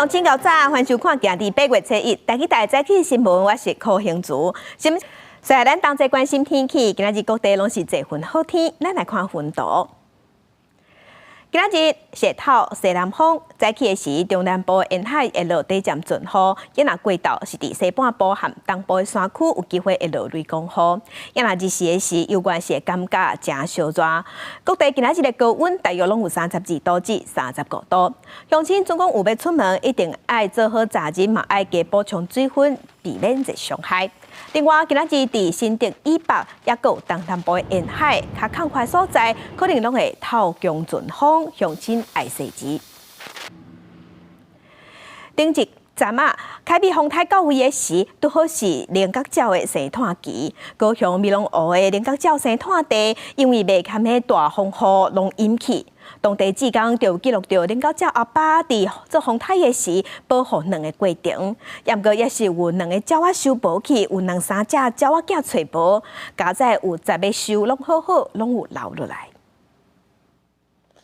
鄉親𠢕早，歡迎收看今日8月初1，台語台早起新聞，我是柯興竹。先，來咱同齊關心天氣，今仔日各地攏是濟雲好天，咱來看雲圖。今仔日石頭西南風，早起的時，中南部沿海會落短暫陣雨，也若過晝是佇西半部和東部的山區有機會會落雷公雨。也若日時的時，猶原是會感覺誠燒熱。各地今仔日的高溫大約攏有32度至35度。鄉親總講有欲出門，一定愛做好雜日，嘛愛加補充水分，避免熱傷害。另外，今仔日佇新竹以北，抑閣有東南部的沿海較曠闊所在，可能攏會透強陣風，鄉親愛細緻。頂一站啊，凱美風颱到位的時，拄好是菱角鳥的生湠期。高雄美濃湖的菱角鳥生湠地，因為袂堪彼大風雨攏淹去。當地志工就記錄著菱角鳥阿爸佇做風颱的時保護卵的過程，毋過也是有兩个鳥仔收無去，有兩三隻鳥仔囝揣無，佳哉有10个收攏好好，攏有留落來。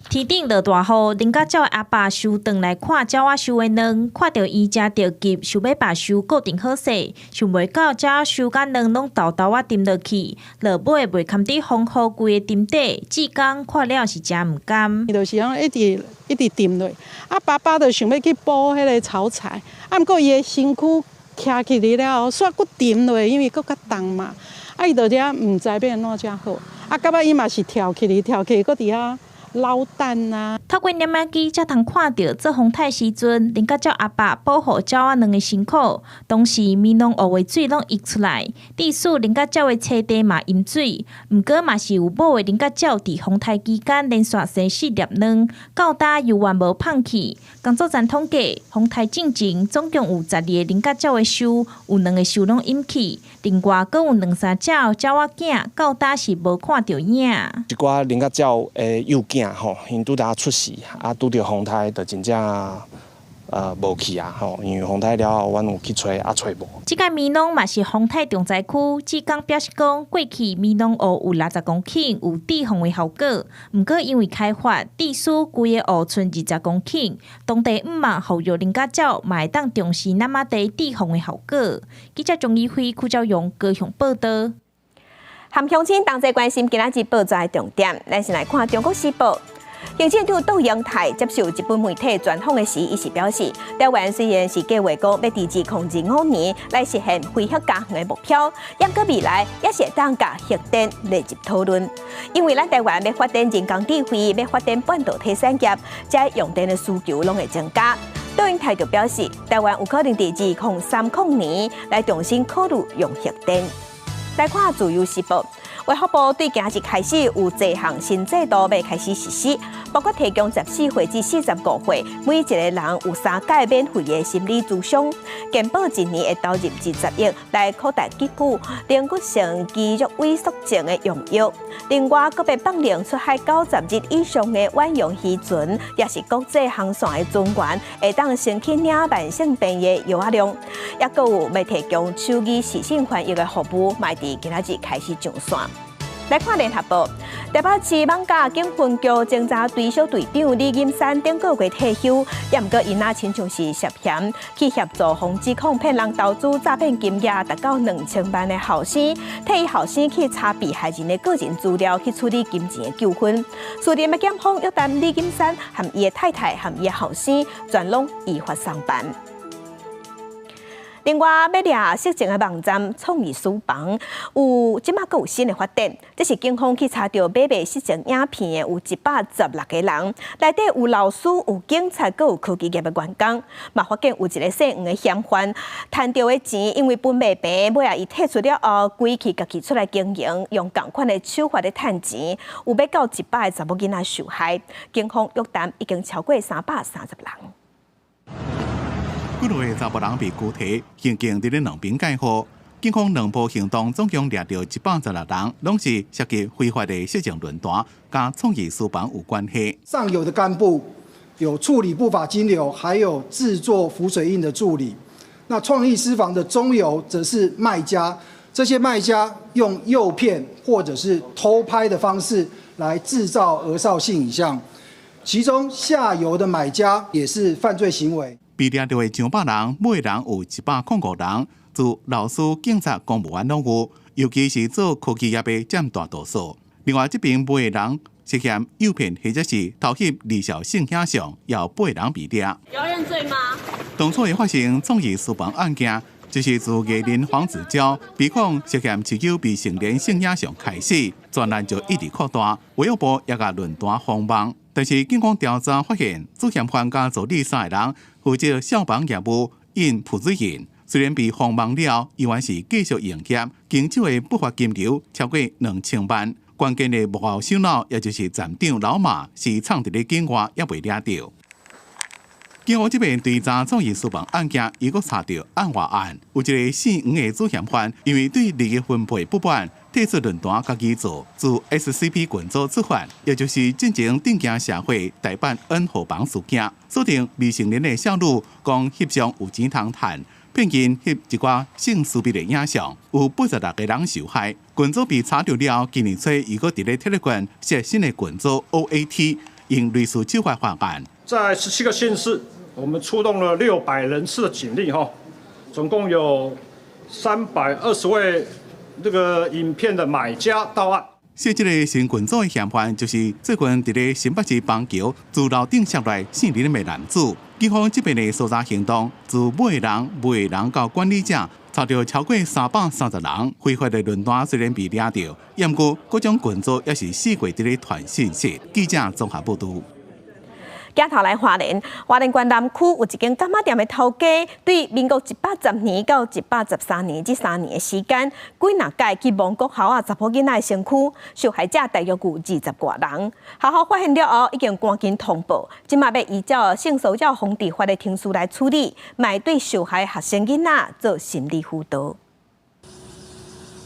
天頂落大雨，菱角鳥的阿爸收轉來看鳥仔收的卵，看著伊誠著急，想欲把收固定好勢，想袂到鳥仔收佮卵攏沓沓仔沉落去，落尾袂堪佇風雨規个沉底，志工看了是誠毋甘。伊就是講一直一直沉落，啊爸爸就想欲去補彼个草柴，啊毋過伊的身軀徛起來了後，煞閣沉落，因為閣較重嘛，啊伊就遮毋知欲按怎才好，啊到尾伊嘛是跳起來跳起來，閣佇遐摎蛋啊！透過攝影機才通看著做風颱時陣，菱角鳥阿爸保護鳥仔卵的辛苦。當時美濃湖的水攏溢出來，致使菱角鳥的棲地嘛淹水。毋過嘛是有母的菱角鳥佇風颱期間連續生四粒卵，到今猶原無放棄。工作站統計，風颱進前總共有12個菱角鳥的收，有兩个收攏淹去。另外，閣有兩三隻鳥仔囝，到今是無看著影。一寡菱角鳥的幼囝吼，𪜶拄才出世，啊，拄著風颱就真正無去啊吼，因為風颱了後，阮有去揣，啊揣無。這个美濃嘛是風颱重災區，志工表示講，過去美濃湖有60公頃有滯洪的效果，毋過因為開發，致使規个湖賰20公頃，當地毋茫復育菱角鳥，嘛會當重視那瑪地滯洪的效果。記者鍾怡輝、柯昭勇高雄報導。和鄉親同齊關心今仔日報紙的重點，咱先來看《中國時報》。行政長杜英泰接受日本媒體專訪的時，伊是表示，台灣雖然是計劃講欲佇2025年來實現非核家園的目標，毋過未來也是會當共核電列入討論。因為咱台灣欲發展人工智慧，欲發展半導體產業，這用電的需求攏會增加。杜英泰就表示，台灣有可能佇2030年來重新考慮用核電。來看《自由時報》，衛福部對今日開始有這項新制度欲開始實施，包括提供14歲至45歲每一個人有三擺免費的心理諮商，健保一年會投入20億來擴大給付軟骨性肌肉萎縮症的用藥。另外，閣欲放靈出海90日以上的遠洋漁船，抑是國際航線的船員，會當先去領慢性病的藥仔量，抑閣有欲提供手語視訊翻譯的服務，嘛佇今仔日開始上線。來看聯合報，台北市艋舺警分局偵查隊小隊長李金山頂個月退休，也毋過伊若親像是涉嫌去協助防指控騙人投資詐騙金額達到2000萬的後生，替伊後生去查被害人的個人資料去處理金錢的糾紛。士林的檢方約談李金山和伊的太太和伊的後生，全攏依法送辦。另外，欲掠色情的網站創意書房有這馬閣有新的發展。這是警方去查著買賣色情影片的有116個人，內底有老師、有警察、閣有科技業的員工，嘛發現有一个姓黃的嫌犯，趁著的錢因為分袂平，尾仔伊退出了後，規氣家己出來經營，用仝款的手法咧趁錢，有欲到100個查某囡仔受害，警方約談已經超過330人。幾落个查埔人被拘提，刑警佇咧兩邊蓋好。警方兩波行動總共掠著116人，攏是涉及非法的色情論壇，佮創意書房有關係。上游的幹部有處理不法金流，還有製作浮水印的助理。那創意私房的中游則是賣家，這些賣家用誘騙或者是偷拍的方式來製造兒少性影像，其中下游的買家也是犯罪行為。被掠著的上百人，買的人有105人，自老師、警察、公務員攏有，尤其是做科技業的佔大多數。另外，這邊賣的人涉嫌誘騙或者是偷翕兒少性影像，有八人被掠。有認罪嗎？當初會發生創意書房案件，就是自藝人黃子佼被控涉嫌持有未成年性影像開始，專案就一直擴大，衛福部也共論壇封網。但是警方調查發現，主嫌犯佮助理三個人負責效仿業務印浮水印，雖然被封網了，依然是繼續營業，經手的不法金流超過2000萬。關鍵的幕後首腦，也就是站長老馬，是藏佇咧境外，猶未掠著。警方這邊追查創意書房案件，又閣查著案外案，有一个姓黃的主嫌犯，因為對利益分配不滿，退出論壇家己做，自 SCP 群組出發，也就是進前震驚社會大阪 N 號房事件，鎖定未成年的少女，講翕相有錢通趁，騙𪜶翕一寡性私密的影像，有86個人受害。群組被查著了，今年初又閣佇咧 Telegram 設新的群組 OAT，用類似手法犯案。在17個縣市，我們出動了600人次的警力，哈，總共有320位這個影片的買家到案。設這个新群組的嫌犯，就是最近佇咧新北市板橋自樓頂摔落姓林的男子。警方這邊的搜查行動，自買人、賣人到管理者，查著超過330人。非法的論壇雖然被掠著，毋過各種群組也是四處佇咧傳信息。記者綜合報導。鏡頭來花蓮，花蓮縣南區有一間柑仔店的頭家，對民國110年到113年這3年的時間，幾若擺去摸國校仔查某囡仔的身軀，受害者大約有20外人。學校發現了後，已經趕緊通報，這馬欲依照性騷擾防治法的程序來處理，嘛對受害學生囡仔做心理輔導。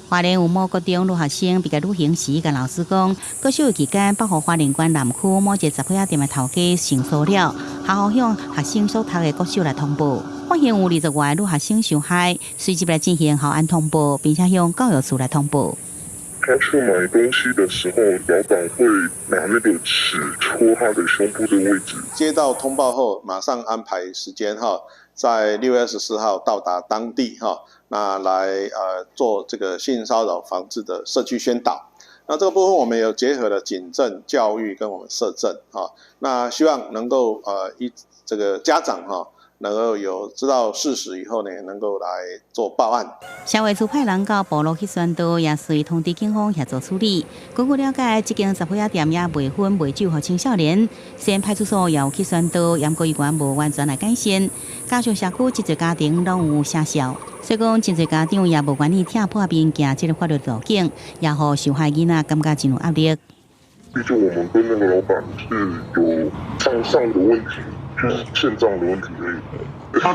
花蓮有某國中女學生畢業旅行時，共老師講，國小期間北予花蓮縣南區某一個雜貨仔店的頭家性騷擾，學校向學生所讀的國小來通報，發現有20外個女學生受害，隨即來進行校安通報，並且向教育處來通報。他去買東西的時候，老闆會拿那個尺戳他的胸部的位置。接到通報後，馬上安排時間哈，在6月24號到達當地哈。那來做這個性騷擾防治的社區宣導，那這個部分我們有結合了警政教育跟我們社政啊，那希望能夠一這個家長哈能夠有知道事實以後呢，能夠來做報案。社會處派人到部落去宣導，也隨通知警方協助處理。根據了解，這間雜貨仔店也賣薰賣酒予青少年，雖然派出所也有去宣導，毋過依然無完全來改善。加上社區這濟家庭攏有社少，所以講真濟家長也無願意拆破面行這个法律路徑，也予受害囡仔感覺真有壓力。畢竟我們跟那個老闆是有賬上的問題，就是欠賬的問題而已。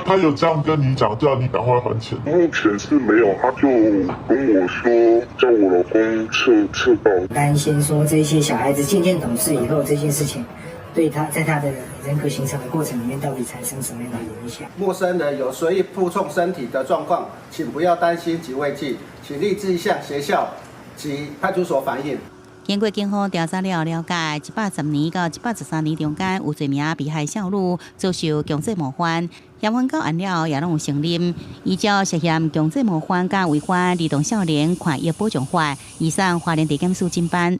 他有這樣跟你講，叫你趕快還錢？目前是沒有，他就跟我說叫我老公撤撤告。擔心說這些小孩子漸漸懂事以後，這件事情對他在他的人格形成的過程裡面，到底產生什麼樣的影響？陌生人有隨意觸碰身體的狀況，請不要擔心及畏懼，請立即向學校及派出所反映。經過警方調查了了解，110年到113年中間有濟名被害少女遭受強制冒犯，嫌犯到案了後也攏有承認，依照涉嫌強制冒犯佮違反兒童少年權益保障法，移送花蓮地檢署偵辦。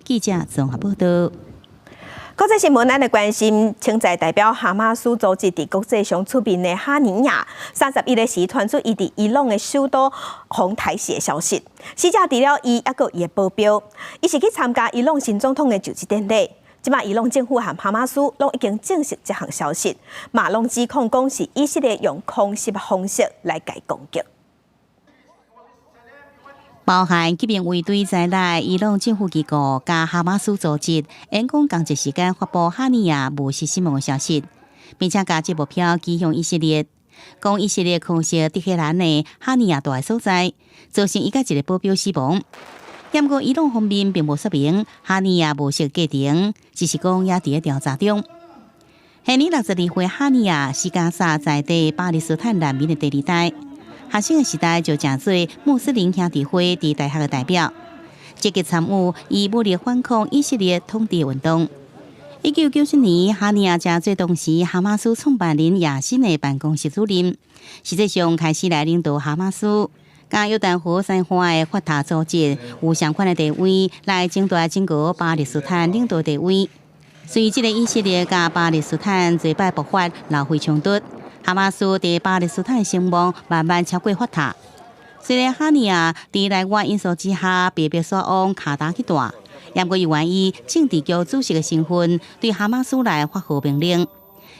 記者綜合報道。國際新聞，咱來關心，潛在代表哈馬斯組織佇國際上出面的哈尼亞，31日時傳出伊佇伊朗的首都予刣死的消息。死者除了伊，猶閣有伊的保鏢，伊是去參加伊朗新總統的就職典禮。這馬伊朗政府和哈馬斯攏已經證實這項消息，嘛攏指控講是以色列用空襲方式來共攻擊。包含革命衛隊在內，伊朗政府機構佮哈馬斯組織，因講仝一時間發布哈尼亞無實死亡的消息，並且共這目標指向以色列，講以色列空襲德黑蘭的哈尼亞蹛的所在，造成伊佮一個保鏢死亡。毋過伊朗方面並無說明哈尼亞謀殺過程，只是講猶佇咧調查中。現年62歲哈尼亞是加薩在地巴勒斯坦難民的第二代。學生的時代就成做穆斯林兄弟會佇大學的代表，積極參與以武力反抗以色列統治運動。1994年，哈尼亞才做當時哈馬斯創辦人亞辛的辦公室主任，實際上開始來領導哈馬斯。佮約旦河西岸的法塔組織有相款的地位，來爭奪整個巴勒斯坦領導地位。隨這个以色列佮巴勒斯坦濟擺爆發流血衝突，哈馬斯佇巴勒斯坦聲望慢慢超過法塔。雖然哈尼亞佇內外因素之下被迫徙往卡達去蹛，毋過伊願以政治局主席的身份對哈馬斯來發號命令，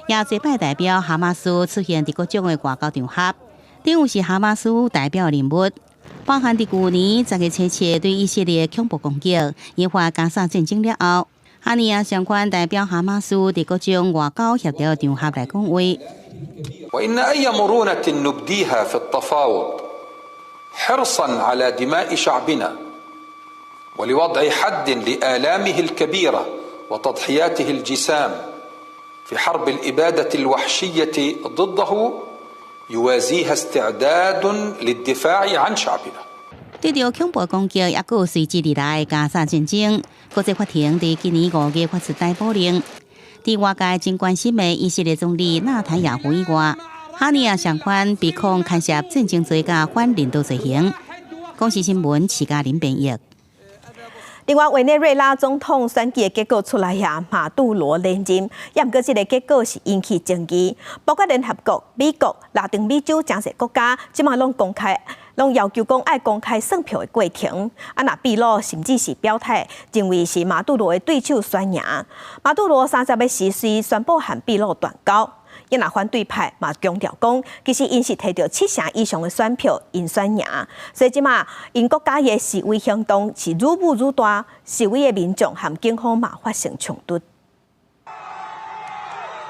也濟擺代表哈馬斯出現佇各種的外交場合，等於是哈馬斯代表人物。包含佇舊年10月27對以色列恐怖攻擊，引發加沙戰爭了後，哈尼亞相關代表哈馬斯佇各種外交協調場合來講話。 وإن أي مرونة نبديها في التفاوض حرصا على دماء شعبنا ولوضع حد لآلامه الكبيرة وتضحياته الجسام في حرب الإبادة الوحشية ضده يوازيها استعداد للدفاع عن شعبنا。對著恐怖攻擊，抑閣有隨之而來加沙戰爭，國際法庭佇今年5月發出逮捕令。佇外界真關心的以色列總理納坦雅胡以外，哈尼亞相關被控牽涉戰爭罪佮反人道罪行。公視新聞徐嘉玲編譯。另外，委內瑞拉總統選舉的結果出來呀，馬杜羅連任，也毋過這个結果是引起爭議，包括聯合國、美國、拉丁美洲誠濟國家，這馬攏公開，攏要求講愛公開算票的過程。啊，若秘魯甚至是表態，認為是馬杜羅的對手選贏。馬杜羅34歲宣布和秘魯斷交。伊若反對派嘛強調講，其實𪜶是提著七成以上的選票，𪜶選贏。所以這馬𪜶國家的示威行動是愈舞愈大，示威的民眾和警方嘛發生衝突。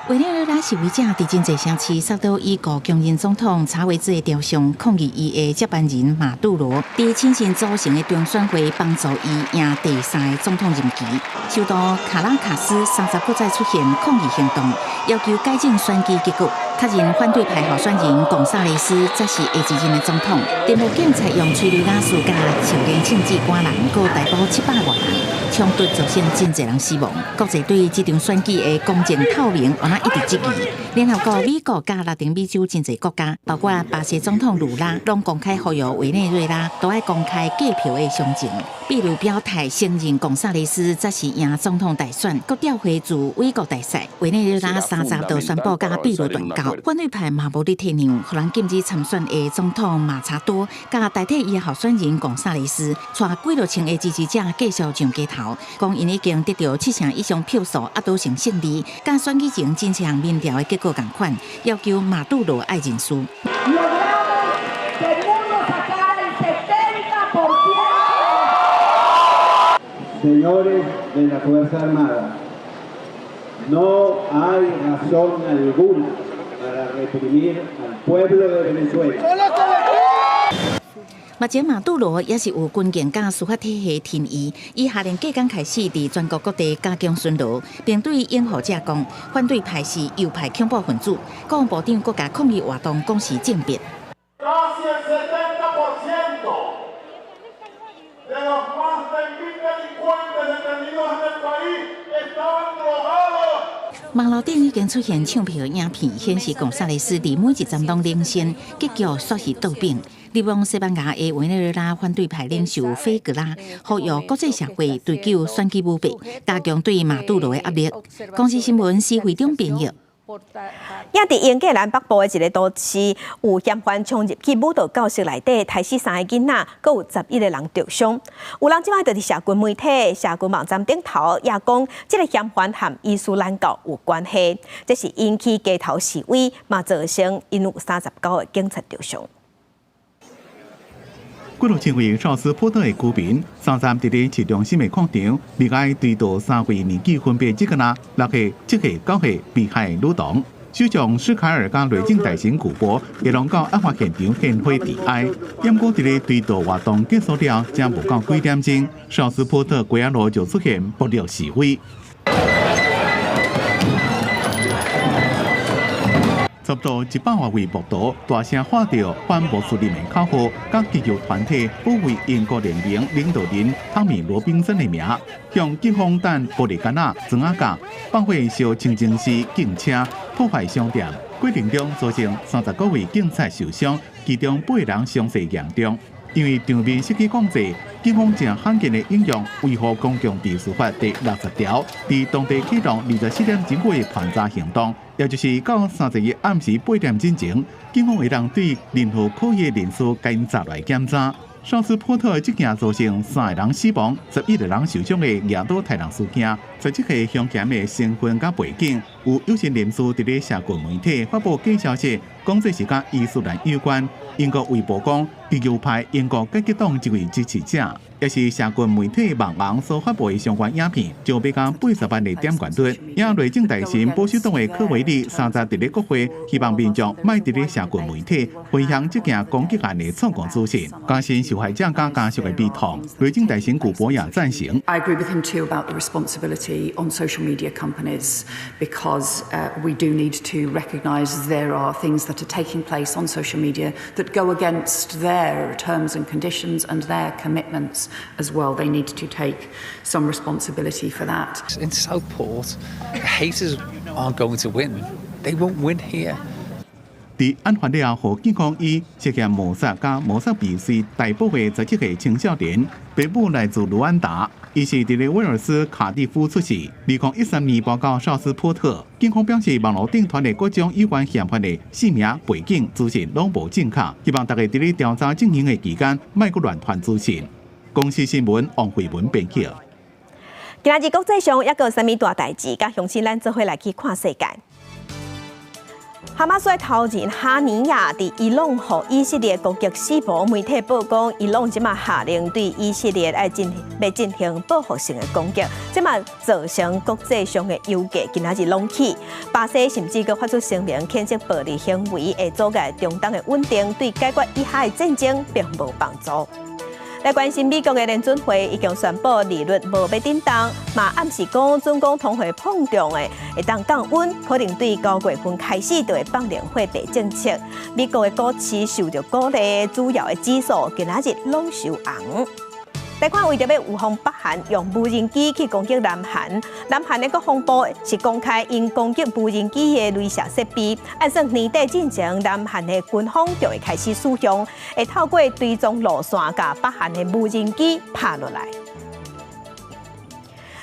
委內瑞拉示威者佇真濟城市掃倒已故強人總統查韋茲的雕像，抗議伊的接班人馬杜羅佇親信組成的中選會幫助伊贏第三个總統任期。首都卡拉卡斯30閣再出現抗議行動，要求改正選舉結果，確認反對派候選人貢薩雷斯才是下一任的總統。電報警察用催淚瓦斯佮笑煙槍子趕人，閣逮捕700外人，衝突造成真濟人死亡。國際對這場選舉的公正透明，予人一直質疑。聯合國、美國佮拉丁美洲真濟國家，包括巴西總統盧拉，攏公開呼籲委內瑞拉都愛公開計票的詳情。秘魯表態承認貢薩雷斯才是贏總統大選，閣調回駐美國大使。委內瑞拉三十就宣布佮秘魯斷交，反對派嘛無咧退讓，予人禁止參選的總統馬查多，佮代替伊候選人貢薩雷斯，帶幾落千个支持者繼續上街頭，講𪜶已經得著七成以上票數壓倒性勝利，佮選舉前真濟項民調的結果仝款，要求馬杜羅愛認輸。 Señores de la Fuerza Armada, no hay razón alguna para reprimir al pueblo de Venezuela。目前馬杜羅也是有軍警佮司法體系挺伊，伊下令隔工開始佇全國各地加強巡邏，並對擁護者講，反對派是右派恐怖分子，國防部長閣共抗議活動講是政變。網路頂已經出現唱票影片，顯示貢薩雷斯佇每一站攏領先，結局煞是倒反。流亡西班牙的委內瑞拉反對派領袖菲格拉呼籲國際社會追究選舉舞弊，加強對馬杜羅的壓力。公視新聞施惠中編譯。也佇英格蘭北部的一个都市，有嫌犯衝入去舞蹈教室內底，刣死三个囡仔，閣有11个人著傷。有人這擺就佇社群媒體、社群網站頂頭，也講這个嫌犯和伊斯蘭教有關係，這是引起街頭示威，嘛造成𪜶有39个警察著傷。幾落千位紹斯波特的居民，30佇咧市中心的廣場，默哀追悼三位年紀分別這個若6歲、7歲、9歲被害女童。首相施凱爾佮內政大臣古柏也攏到案發現場獻花致哀。毋過佇咧追悼活動結束了，才無夠幾點鐘，紹斯波特街仔路就出現暴力示威。差不多100外位暴徒大聲喊著反穆斯林的口號，佮極右團體保衛英國聯盟領導人湯米羅賓森的名，向警方擲玻璃桿仔、磚仔角，放火燒清真寺、警車，破壞商店。過程中造成30多位警察受傷，其中八人傷勢嚴重。因為場面失去控制，警方誠罕見的應用維護公共秩序法第60條，佇當地啟動24點鐘的盤查行動，也就是到31暗時8點進前，警方會當對任何可疑的人士共𪜶查來檢查。紹斯波特這件造成三個人死亡、11個人受傷的牙刀刣人事件，在這個兇嫌的身份佮背景，有有心人士佇咧社群媒體發布假消息，講這是佮伊斯蘭有關。英國衛報講，極右派英國階級黨一位支持者，也是社群媒體網紅所發布的相關影片，就欲共80萬的點閱率。也內政大臣保守黨的柯維利30佇咧國會，希望民眾莫佇咧社群媒體分享這件攻擊案的錯誤資訊，加深受害者佮家屬的悲痛。內政大臣古柏也贊成。 I agree with him too about the responsibility on social media companies because we do need to recognise there are things that are taking place on social media that go against their terms and conditions and their commitments as well. They need to take some responsibility for that. In Southport, the haters aren't going to win. They won't win here. 佇案發了後，警方以涉嫌謀殺佮謀殺未遂逮捕的17歲青少年，爸母來自盧安達，伊是佇咧威爾斯卡蒂夫出世。2013年搬到紹斯波特。警方表示，網路頂傳的各種有關嫌犯的姓名、背景資訊攏無正確，希望大家佇咧調查進行的期間，莫閣亂傳資訊。公視新聞王慧文編輯。今仔日國際上猶閣有啥物大代誌？佮鄉親咱做伙來去看世界。哈馬斯頭人哈尼亞佇伊朗予以色列攻擊死亡，媒體報講，伊朗這馬下令對以色列愛進欲進行報復性的攻擊，這馬造成國際上的油價今仔日攏起。巴西甚至閣發出聲明，譴責暴力行為會阻礙中東的穩定，對解決以哈的戰爭並無幫助。來關心美國的聯準會已經宣布利率無欲振動，嘛暗示講準講通貨膨脹的會當降溫，可能對9月份開始就會放寬貨幣政策。美國的股市受著鼓勵，主要的指數今仔日攏收紅。來看，為著欲預防北韓用無人機去攻擊南韓，南韓的國防部是公開𪜶攻擊無人機的雷射設備。按算年底進前，南韓的軍方就會開始使用，會透過追蹤路線，共北韓的無人機拍落來。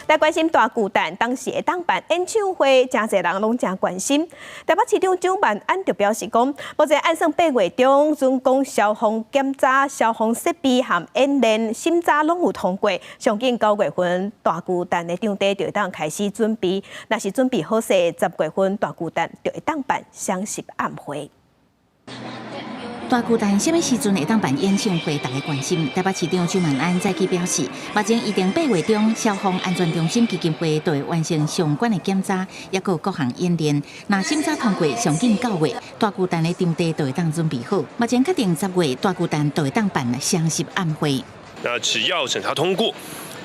來關心大巨蛋當時會當辦演唱會，誠濟人攏誠關心。台北市長蔣萬安就表示講，目前按算8月中準講消防檢查、消防設備和演練審查攏有通過，上緊9月份大巨蛋的場地就會當開始準備。若是準備好勢，10月份大巨蛋就會當辦雙十晚會。大巨蛋啥物時陣會當辦演唱會？大家關心。台北市長蔣萬安早起表示，目前預定8月中，消防安全中心基金會就會完成相關的檢查，抑閣各項演練。若審查通過，上緊9月，大巨蛋的場地就會當準備好。目前確定10月大巨蛋就會當辦雙十晚會。那只要審查通過，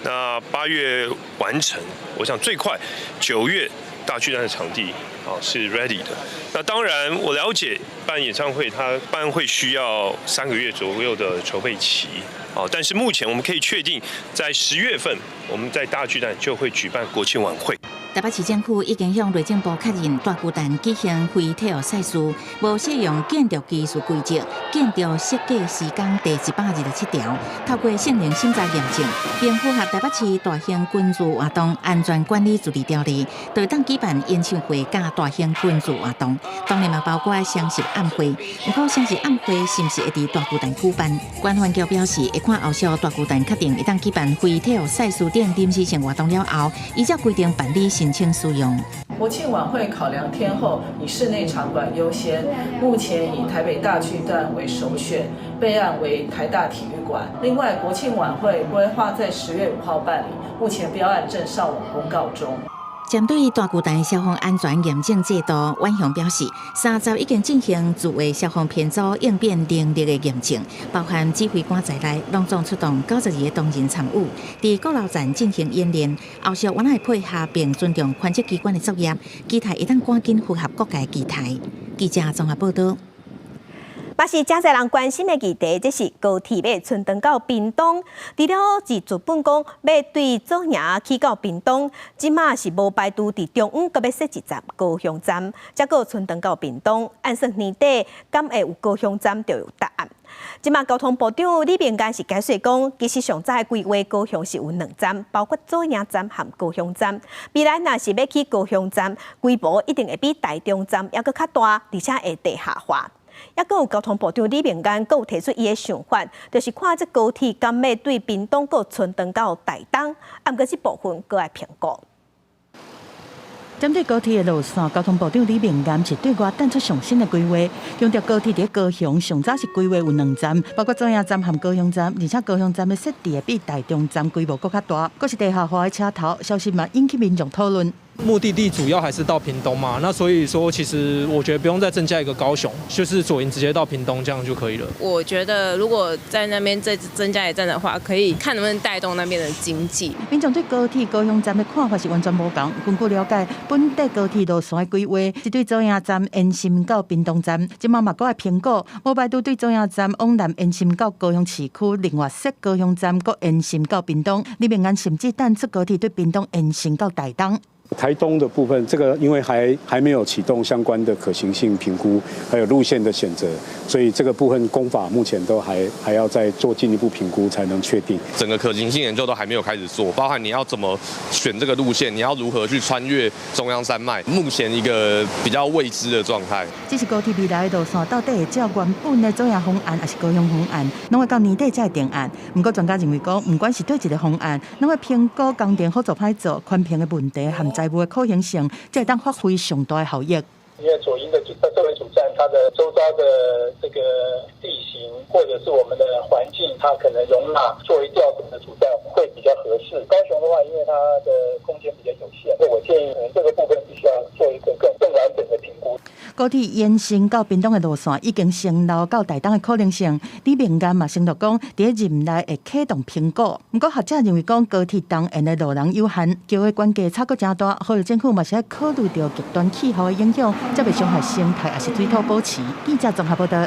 那8月完成，我想最快9月大巨蛋的場地啊是 ready 的。那當然，我了解辦演唱會，它辦會需要3個月左右的籌備期啊。但是目前我們可以確定，在10月份，我們在大巨蛋就會舉辦國慶晚會。台北市政府已經向內政部確認，大巨蛋舉行非體育賽事，無適用建築技術規則、建築設計施工第127條，透過性能審查驗證，並符合台北市大型群聚活動安全管理自治條例，就會當舉辦演唱會佮大型群聚活動。當然嘛，包括雙十晚會。毋過雙十晚會是毋是會佇大巨蛋舉辦？管環局表示，會看後續大巨蛋確定會當舉辦非體育賽事等臨時性活動了後，依照規定辦理申請使用。國慶晚會考量天候，以室內場館優先，目前以台北大巨蛋為首選，備案為台大體育館。另外，國慶晚會規劃在10月5號辦理，目前標案正上網公告中。針對大巨蛋消防安全驗證制度，阮雄表示，30已經進行數位消防編組應變能力的驗證，包含指揮官在內，攏總出動92個同仁參與，佇鼓樓站進行演練。後續阮會配合並尊重權責機關的作業，期待會當趕緊符合國家期待。記者綜合報道。嘛是誠濟人關心的議題，這是高鐵欲伸長到屏東。除了是日本講欲對左營起到屏東，這馬是無排除佇中央閣欲設一站高雄站，才閣伸長到屏東。按算年底敢會有高雄站就有答案。這馬交通部長李明安是解釋講，其實上早的規劃高雄是有兩站，包括左營站和高雄站。未來若是欲起高雄站，規模一定會比台中站猶閣較大，而且會地下化。抑閣有交通部長李明安閣有提出伊的想法，就是看這高鐵敢欲對屏東閣伸長到台東，啊，毋過這部分閣愛評估。針對高鐵的路線，交通部長李明安是對外淡出上新的規劃，強調高鐵佇高雄上早是規劃有兩站，包括左營站和高雄站，而且高雄站的設置會比台中站規模閣較大，閣是地下化的車頭，消息嘛引起民眾討論。目的地主要還是到屏東嘛，那所以說其實我覺得不用再增加一個高雄，就是左營直接到屏東這樣就可以了。我覺得如果在那邊再增加一站的話，可以看能不能帶動那邊的經濟。民眾對高鐵高雄站的看法是完全無仝。根據了解，本底高鐵路線的規劃是對左營站延伸到屏東站，這馬嘛閣愛評估，無排除對左營站往南延伸到高雄市區，另外設高雄站閣延伸到屏東。李明安甚至淡出高鐵對屏東延伸到台東。台東的部分，這個因為還沒有啟動相關的可行性評估，還有路線的選擇，所以這個部分工法目前都還要再做進一步評估才能確定。整個可行性研究都還沒有開始做，包含你要怎麼選這個路線，你要如何去穿越中央山脈，目前一個比較未知的狀態。只是高鐵未來的路線到底會照原本的左營方案，還是高雄方案，攏會到年底才會定案。毋過專家認為講，毋管是佗一个方案，攏會評估工程好做歹做、環評的問題和財務的可行性，才會當發揮上大的效益。因為左營的作為主站，它的周遭的這個地形或者是我們的環境，它可能容納作為調度的主站會比較合適。高雄的話，因為它的空間比較有限，我建議可能這個部分必須要做一個更完整的評估。高鐵延伸到屏東的路線已經承諾到台東的可能性，李明安嘛承諾講，佇任內會啟動評估。毋過學者認為講，高鐵東延的路能有限，橋的懸架差閣誠大，呼籲政府嘛是愛考慮著極端氣候的影響，才袂傷害生態，抑是水土保持。記者綜合報道。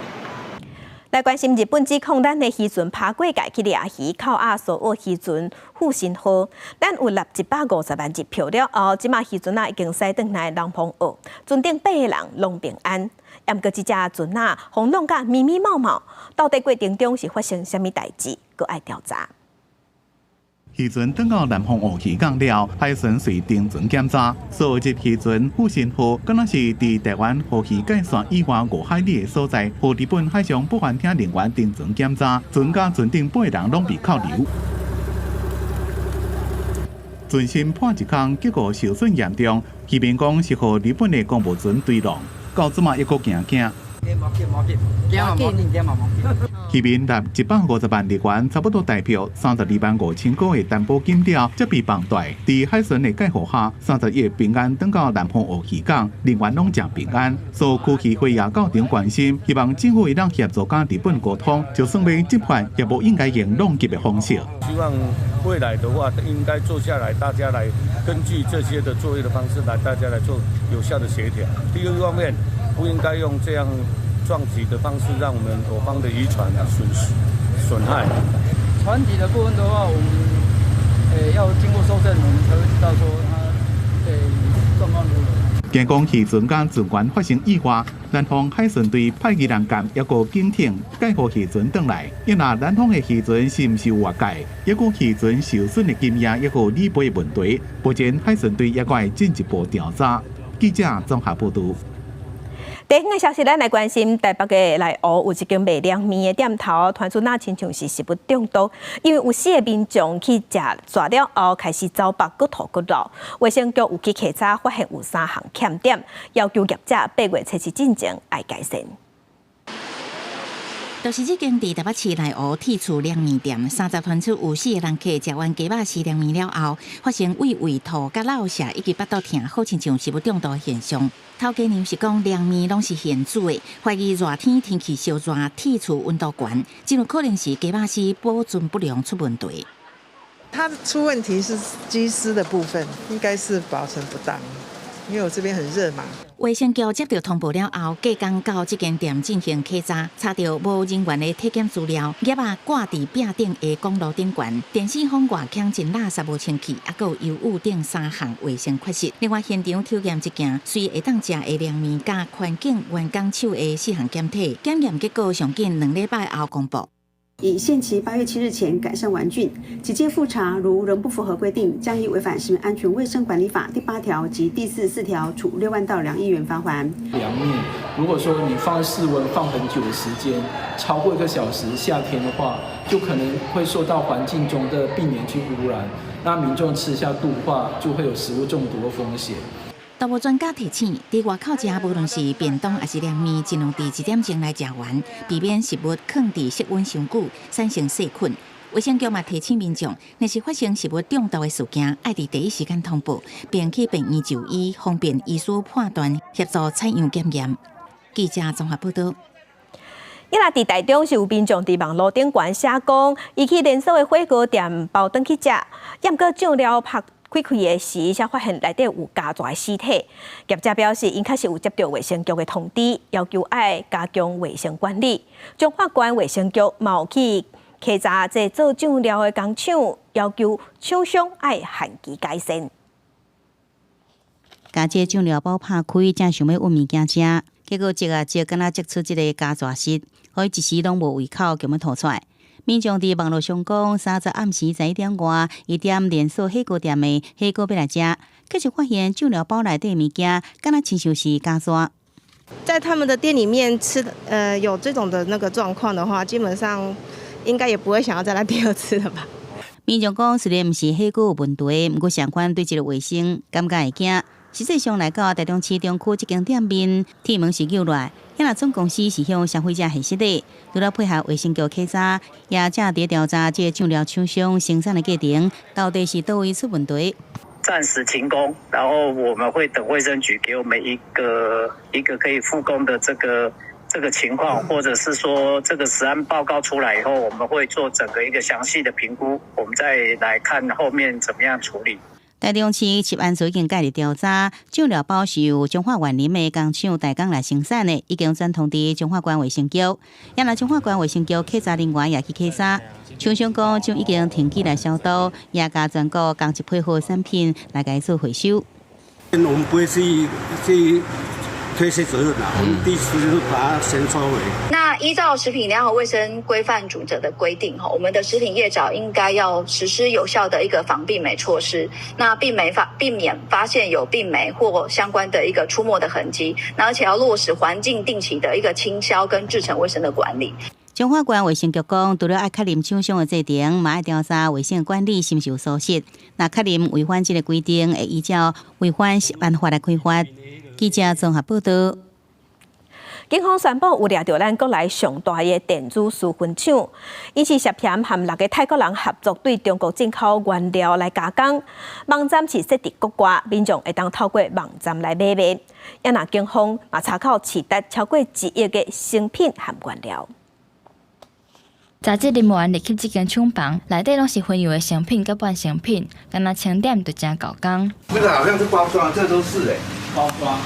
來關心日本指控咱的漁船爬過界去掠魚，扣押蘇澳漁船復興號，咱有納150萬日票了後，這馬漁船仔已經駛轉來南方澳，船頂八個人攏平安。毋過這隻船仔予弄甲密密麻麻，到底過程中是發生啥物代誌，閣愛調查。漁船轉到南方澳漁港了，海巡隨登船檢查，蘇澳籍漁船復興號，敢若是佇台灣和魚界線以外5海里的所在，予日本海上保安廳人員登船檢查，船佮船頂八人攏被扣留。船身破一空，結果受損嚴重，漁民講是予日本的公務船墜浪，到這馬猶閣驚驚。漁民納150萬日元，差不多台票32萬5千箍的擔保金了，才被放貸。佇海巡的蓋護下，31日平安轉到南方澳漁港，人員攏誠平安。所有區漁會也到場關心，希望政府會當協助佮日本溝通，就算欲執法，也無應該用浪擊的方式。希望未來的話，應該坐下來，大家來根據這些的作業的方式來，大家來做有效的協調。第二方面，不應該用這樣撞擊的方式，讓我們我方的漁船損害。船體的部分的話，我們要經過搜證，我們才會知道說它狀況如何。驚講漁船佮船員發生意外，南方海巡隊派魚人艦抑閣警艇載護漁船轉來。伊若南方的漁船是毋是有越界，抑閣漁船受損的金額，抑閣理賠的問題，目前海巡隊猶閣會進一步調查。記者綜合報導。地方的消息，咱來關心台北的內湖有一間賣涼麵的店頭，傳出若親像是食物中毒，因為有四個民眾去食食了後開始走腹、閣吐閣漏。衛生局有去稽查，發現有三項欠點，要求業者8月7日進前愛改善。就是這間佇台北市內湖鐵厝涼麵店，30傳出有四個人客食完雞肉絲涼麵了後，發生胃胃吐、佮落瀉以及腹肚疼，好親像食物中毒現象。頭家娘是講涼麵攏是現煮的，懷疑熱天天氣燒熱，鐵厝溫度懸，真有可能是雞肉絲保存不良出問題。它出問題是雞絲的部分，應該是保存不當。因為我這邊很熱嘛。衛生局接到通報了後，隔工到這間店進行稽查，查著無人員的體檢資料，夾仔掛佇壁頂的公路頂懸，電視風外腔真垃圾無清氣，抑閣有油霧等三項衛生缺失。另外，現場抽驗一件隨會當食的涼麵佮環境員工手的四項檢體，檢驗結果上緊2禮拜後公布。以限期8月7日前改善完竣，幾經複查，如仍不符合規定，將依違反《食品安全衛生管理法》第8條及第44條，處6萬到2億元罰鍰。涼麵，如果說你放在室溫放很久的時間，超過1個小時，夏天的話，就可能會受到環境中的病原菌污染，那民眾吃下肚的話，就會有食物中毒的風險。動物專家提醒，佇外口食，無論是便當抑是涼麵，盡量佇1點鐘內食完，避免食物囥佇室溫傷久，產生細菌。衛生局嘛提醒民眾，若是發生食物中毒的事件，愛佇第一時間通報，並去病院就醫，方便醫師判斷，協助採樣檢驗。記者綜合報道。伊若佇台中是有民眾佇網路頂懸寫講，伊去連鎖的火鍋店包轉去食，毋過醬料拍開開的時，才發現內底有家蛇的屍體。業者表示，𪜶確實有接到衛生局的通知，要求愛加強衛生管理。彰化縣衛生局嘛有去稽查這做醬料的工廠，要求廠商愛限期改善。共這醬料包拍開，正想欲揾物件食，結果擠啊擠，敢若擠出這个家蛇屍，予伊一時攏無胃口，強欲吐出來。民眾佇網路上講，30暗時11點外，伊點連鎖火鍋店的火鍋欲來食，卻是發現醬料包內底物件，敢若親像是家蛇。在他們的店裡面吃，有這種的那個狀況的話，基本上應該也不會想要再來第二次了吧。民眾講，雖然毋是火鍋有問題，毋過相關對這个衛生感覺會驚。實際上來到台中市中區這間店面，鐵門是扭來，遐若總公司是向消費者核實的，除了配合衛生局稽查，也正佇調查這個醬料廠商生產的過程，到底是佗位出問題。暫時停工，然後我們會等衛生局給我們一個可以復工的這個情況，或者是說這個食安報告出來以後，我們會做整個一個詳細的評估，我們再來看後面怎麼樣處理。台中市食安所已經介入調查，醬料包是由彰化員林的工廠代工來生產的，已經轉通知彰化縣衛生局。也若彰化縣衛生局稽查人員也去稽查，廠商講將已經停機來消毒，也共全國仝一批貨產品來共伊做回收。我們不會去推卸責任啦，我們第一次就是把它先收回。那依照食品良好衛生規範準則的規定，我們的食品業者應該要實施有效的一個防病媒措施，那避免發現有病媒或相關的一個出沒的痕跡，那而且要落實環境定期的一個清消跟製程衛生的管理。彰化縣衛生局講，除了愛確認廠商的制程，嘛愛調查衛生管理是毋是有疏失。若確認違反這个規定，會依照違反食安法來開罰。記者綜合報道。警方宣布有掠著咱國內上大的電子書分廠，𪜶是涉嫌和6個泰國人合作對中國進口原料來加工。網站是設佇國外，民眾會當透過網站來買賣。也若警方嘛查扣市值超過1億的成品和原料。雜誌人員入去這間廠房，內底攏是薰油的成品佮半成品，敢若清點就誠夠工。那個好像是包裝，這都是欸，包裝。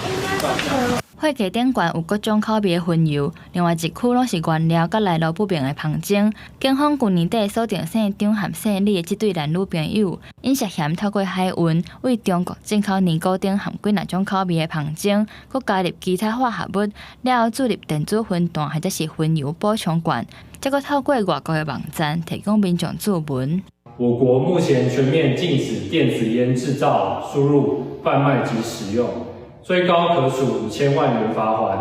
貨架頂懸有各種口味的薰油，另外一區攏是原料佮來路不明的香精。警方舊年底鎖定姓張和姓李的這對男女朋友，𪜶涉嫌透過海運對中國進口尼古丁和幾若種口味的香精，閣加入其他化合物，了後注入電子薰彈或者是薰油補充罐，再閣透過外國的網站提供民眾注文。我國目前全面禁止電子菸製造、輸入、販賣及使用。最高可處5000萬元罰鍰，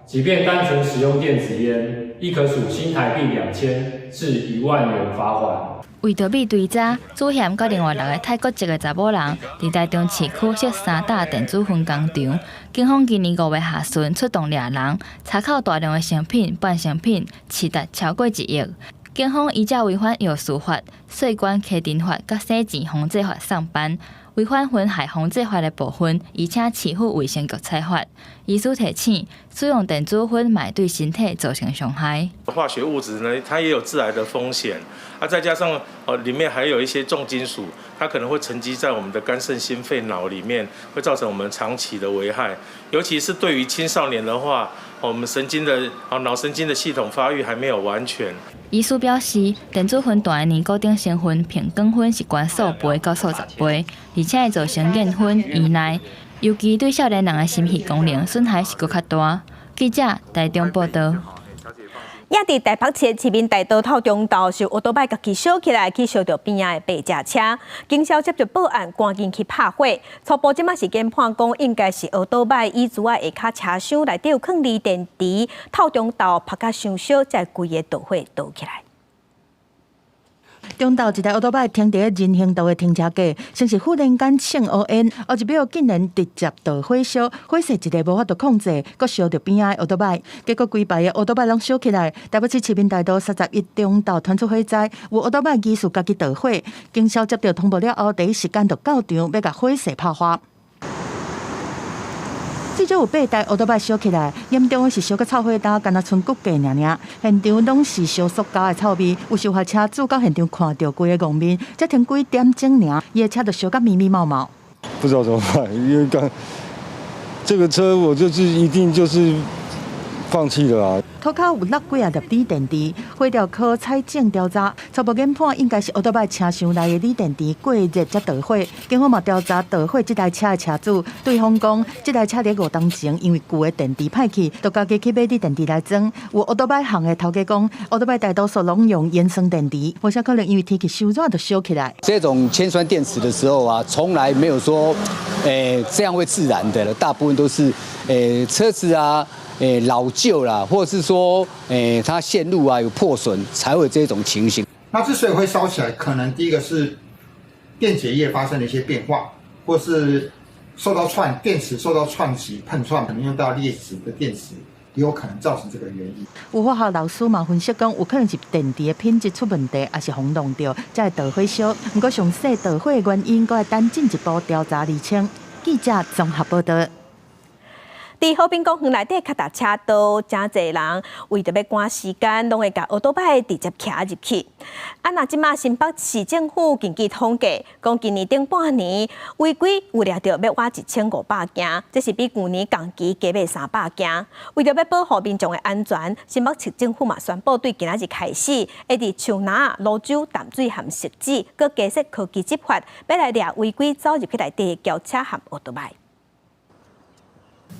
即便單純使用電子菸，亦可處新台幣2000至1萬元罰鍰。為逃避追查，主嫌佮另外6個泰國籍的查某人，佇台中市區設三大電子薰工廠。警方今年5月下旬出動掠人，查扣大量的成品、半成品，市值超過1億。警方依照違反藥事法、稅關稽徵法佮洗錢防制法送辦。違反薰害防制法的部分，伊請市府衛生局裁罰。醫師提醒，使用電子薰嘛會對身體造成傷害。化學物質呢，它也有致癌的風險。啊，再加上哦，裡面還有一些重金屬，它可能會沉積在我們的肝腎心肺腦裡面，會造成我們長期的危害。尤其是對於青少年的話，我們神經的啊腦神經的系統發育還沒有完全。醫師表示，電子薰膣的尼古丁成分平均分是懸數倍到數十倍，而且會造成厭薰、依賴，尤其對少年人的心肺功能損害是閣較大。記者台中報道。也佇台北市市民大道透中晝是歐多擺家己燒起來，去燒著邊仔的白車車，警消接著報案，趕緊去拍火。初步這馬時間判講，應該是歐多擺椅子仔下跤車廂內底有囥鋰電池，透中晝拍甲傷燒，才規个導火導起來。中晝一台歐多擺停佇人行道的停車格，先是忽然間衝烏煙，後一秒竟然直接導火燒，火勢一下無法度控制，閣燒著邊仔的歐多擺，結果規排的歐多擺攏燒起來。台北市市民大道31中晝傳出火災，有歐多擺疑似家己導火，警消接到通報了後，第一時間就到場欲共火勢拍花。至少有八台歐多擺燒起來，嚴重的是燒甲臭火焦，敢若賰骨架爾爾。現場攏是燒塑膠的臭味，有受害車主到現場看著規个戇面，才停幾點鐘爾，伊的車就燒甲密密麻麻。不知道怎麼辦，因為剛這個車我就是一定就是放棄了啊。塗跤有六幾仔粒鋰電池，火調科採證調查，初步研判應該是歐多擺車廂內的鋰電池過熱才導火。警方嘛調查導火這台車的車主，對方講，這台車佇5冬前因為舊的電池歹去，就家己去買鋰電池來裝。有歐多擺行的頭家講，歐多擺大多數攏用鉛酸電池，無啥可能因為天氣傷熱就燒起來。這種鉛酸電池的時候啊，從來沒有說，這樣會自燃的，大部分都是，車子啊。老舊啦，或者是說，它線路啊有破損，才會有這種情形。那之所以會燒起來，可能第一個是電解液發生了一些變化，或是受到串電池受到串擊碰撞，可能用到劣質的電池，也有可能造成這個原因。有化學老師嘛分析講，有可能是電池的品質出問題，抑是予弄著，才會導火燒。毋過詳細導火的原因，閣愛等進一步調查釐清。記者綜合報道。佇和平公園內底跤踏車道，誠濟人為著欲趕時間，攏會共歐多擺直接騎入去。啊，若這馬新北市政府根據統計，講今年頂半年違規有掠著欲倚1500件，這是比舊年同期加欲300件。為著欲保護民眾的安全，新北市政府嘛宣布對今仔日開始，會佇樹林、蘆洲、淡水和汐止，閣加設科技執法，欲來掠違規走入去內底的轎車和歐多擺。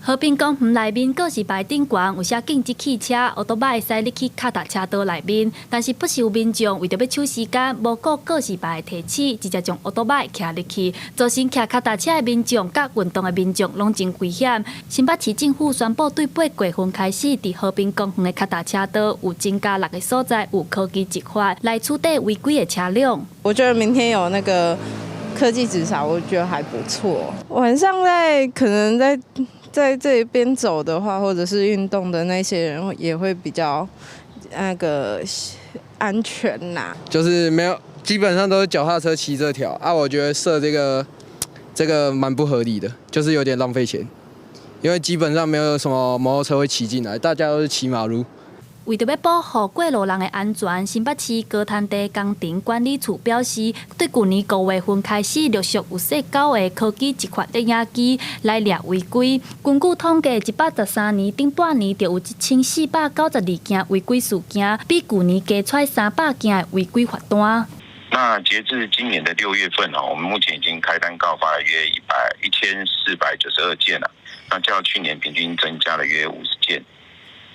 和平公園內面告示牌頂懸有寫禁止汽車、歐多擺會使入去跤踏車道內面，但是不時有民眾為著欲搶時間，無顧告示牌的提醒，直接將歐多擺騎入去，造成騎跤踏車的民眾佮運動的民眾攏真危險。新北市政府宣布，對八月份開始，佇和平公園的跤踏車道有增加六个所在有科技執法來取締違規的車輛。我覺得明天有那個科技執法，我覺得還不錯。晚上在可能在這邊走的話，或者是運動的那些人也會比較那個安全啦。就是沒有，基本上都是腳踏車騎這條啊。我覺得設這個蠻不合理的，就是有點浪費錢，因為基本上沒有什麼摩托車會騎進來，大家都是騎馬路。為著欲保護過路人的安全，新北市高灘地工程管理處表示，對舊年5月份開始，陸續有設九个科技執法攝影機來掠違規。根據統計，113年頂半年就有1492件違規事件，比舊年加出300件的違規罰單。那截至今年的6月份哦，我們目前已經開單告發了約1492件了，那較去年平均增加了約50件。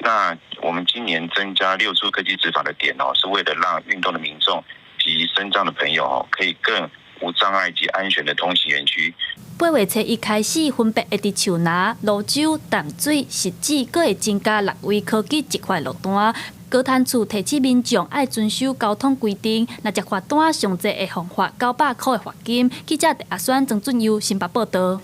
那我們今年增加6處科技執法的點哦，是為了讓運動的民眾及身障的朋友哦，可以更無障礙及安全的通行園區。8月初一開始，分別會佇樹林、蘆洲、淡水、汐止，閣會增加6位科技執法路單。高灘處提醒民眾愛遵守交通規定，若接罰單上濟會予罰900箍的罰金。記者阿宣、曾俊佑新北報道。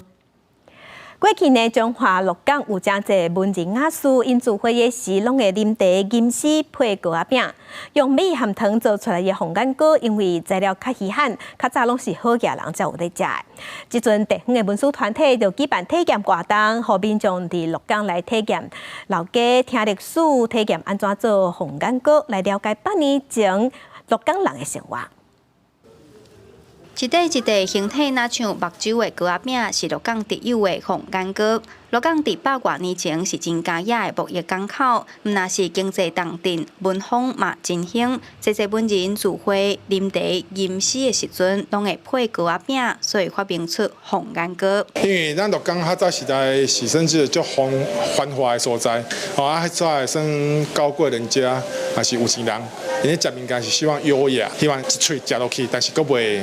過去呢，彰化鹿港有誠濟文人雅士，𪜶聚會的時，攏會啉茶、吟詩、配糕仔餅，用米含糖做出來的鳳眼糕，因為材料較稀罕，較早攏是好額人才有咧食的。這陣地方的文史團體就舉辦體驗活動，予民眾佇鹿港來體驗老街聽歷史，體驗按怎做鳳眼糕，來了解百年前鹿港人的生活。一塊一塊形體若像目睭的糕仔餅，是鹿港特有的鳳眼糕。鹿港佇百外年前是真佳雅的貿易港口，毋但是經濟重鎮，文風嘛真興。濟濟文人聚會、啉茶、吟詩的時陣，攏會配糕仔餅，所以發明出鳳眼糕。因為咱鹿港較早時代是算是足繁繁華的所在，吼啊，彼早算高貴人家，也是有錢人，𪜶咧食物件是希望優雅，希望一喙食落去，但是閣袂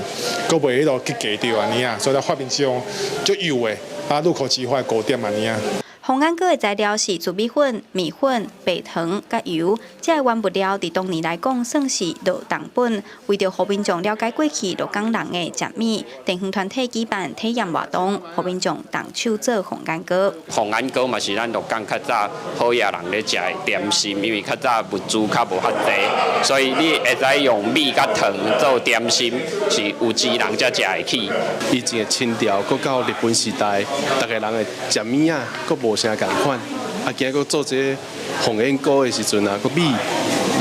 彼落去夾著按呢啊，所以才發明這種足幼的啊，入口即化的糕點按呢啊。鳳眼糕的材料是糯米粉、麵粉、白糖佮油，這个原物料佇當年來講算是落重本。為著予民眾了解過去鹿港人的食物，地方團體舉辦體驗活動，予民眾動手做鳳眼糕。鳳眼糕嘛是咱鹿港較早好額人咧食的點心，因為較早物資較無遐濟，所以你會使用米佮糖做點心，是有錢人才食會起。以前的清朝，閣到日本時代，逐个人的食物仔，閣無啥仝款，啊，今閣做這个鳳眼糕的時陣啊，閣米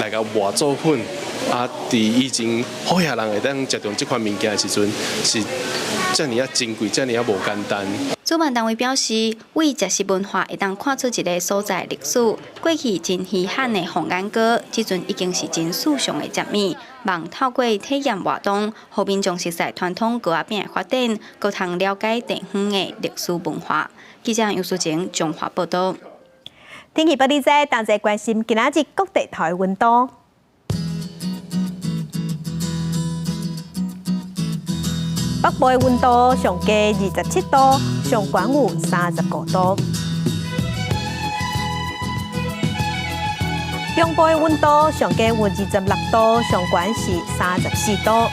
來共磨做粉，啊，佇以前好額人會當食著這款物件的時陣，是遮爾仔珍貴，遮爾仔無簡單。主辦單位表示，為食食文化會當看出一个所在歷史。過去真稀罕的鳳眼糕，這陣已經是真時尚的食物。望透過體驗活動，予民眾熟悉傳統糕仔餅的發展，閣通了解地方的歷史文化。記者楊淑晴彰化報導。天氣報你知，同齊關心今仔日各地頭的溫度。北部的溫度上低27度，上懸有35度。中部的溫度上低有26度，上懸是34度。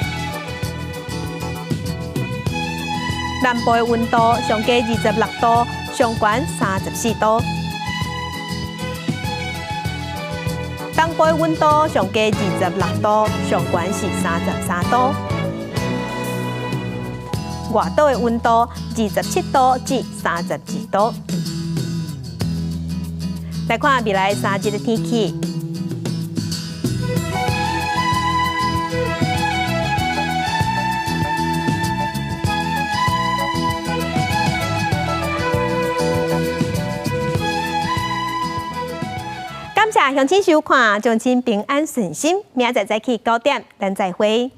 南部的溫度上低26度，上懸34度。東部的溫度上低26度，上懸是33度。外島的溫度27度至32度。來看未來3日的天氣。感謝鄉親收看，祝親平安順心。明仔載早起9點，咱再會。